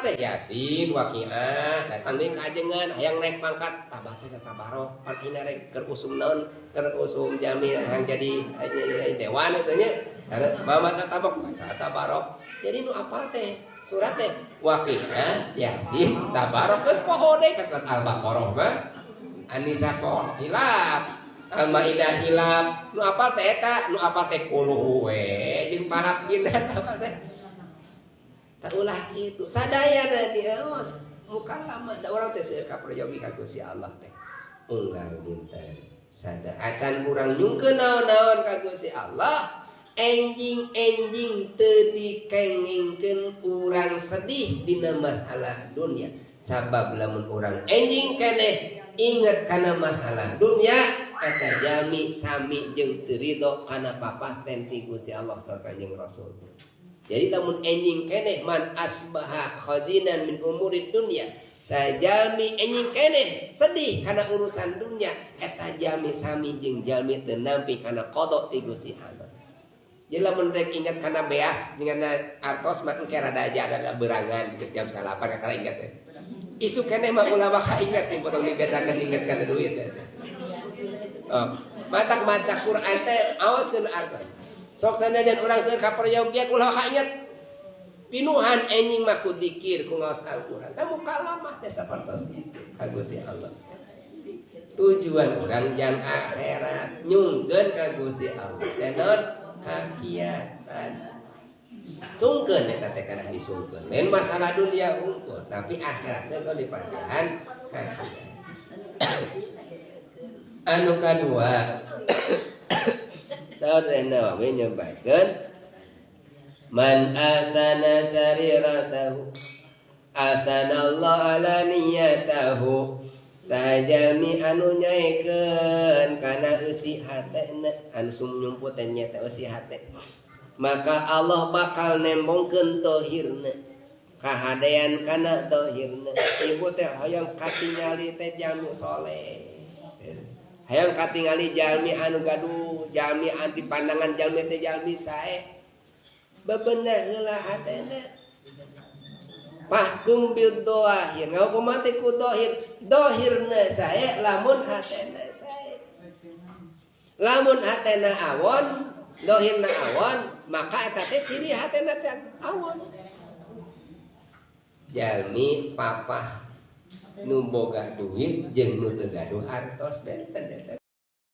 teh Yasin, Waqiah, datang deui ka ajengan hayang naik pangkat, tah baca teh Tabarok, pan ayeuna rek keur usum naon, keur usum jalmi hayang jadi dewan itu nya. Karena maca Tabarok, baca Tabarok. Jadi nu apal teh surat teh Waqiah, Yasin, Tabarok, geus poho deui ka surat Al-Baqarah mah. An-Nisa poho hilap. Al-Maidah hilap. Nu apal teh eta, nu apal teh Qulhu we jeung Falaq Nas apal teh. Tak ulah kitu. Sadayana diaos muka lama da urang teh seueur kaperyogi ka Gusti Allah teh. Unggal dinten sada acan urang nyungkeun naon-naon ka Gusti Allah, enjing-enjing teu dikengingkeun urang sedih dina masalah dunia. Sabab lamun urang enjing keneh inget kana masalah dunia, eta jalmi sami jeung teu ridho kana papasten ti Gusti Allah sarta Kanjeng Rasul. Jadi lamun enjing keneh man asbaha khazinan min umurid dunya, sajalmi enjing keneh sedih kana urusan dunia, eta jalmi sami jeung jalmi teu nampi kana qada ti Gusti Allah. Jadi lamun rek inget kana beas dengan artos mah engke rada aja ada berangan geus jam 9 kakara inget teh. Isuk keneh mah ulah waka inget jeung potong biasana inget kana duit teh. Oh, matak maca Quran teh aoskeun artos. Sok sanajan urang seueur kaperyogian ulah waka inget. Pinuhan enjing mah ku dikir ku ngaos Al-Qur'an. Tah mukalamah teh sapertos itu ka Gusti Allah. Tujuan urang jang akhirat nyungkeun ka Gusti Allah. Teh naon? Kakiatan. Sungkeun eta teh kana disungkeun. Lain masalah dunia unggul, tapi akhirat teh kalau dipasihan kakiatan. Anu kadua, Saur Nawawi nyebatkeun man asana sariratahu asanallahu ala niyatahu, sajalmi anu nyaekeun kana eusi hatena, anu sum nyumput teh nya teh eusi hate, maka Allah bakal nembongkeun dohirna, kahadean kana dohirna. Ibu teh hoyong katingali teh jalmi soleh, hayang katingali jalmi anu gaduh, jalmi anu di pandangan jalmi teh jalmi sae, bebenah heula hatena. Fahkum bil dohir, ngahukuman teh ku dohir, dohirna sae lamun hatena sae. Lamun hatena awon, dohirna awon, maka eta teh ciri hatena teh awon. Jalmi papah nu boga duit jeung nu teu gaduh artos benten eta.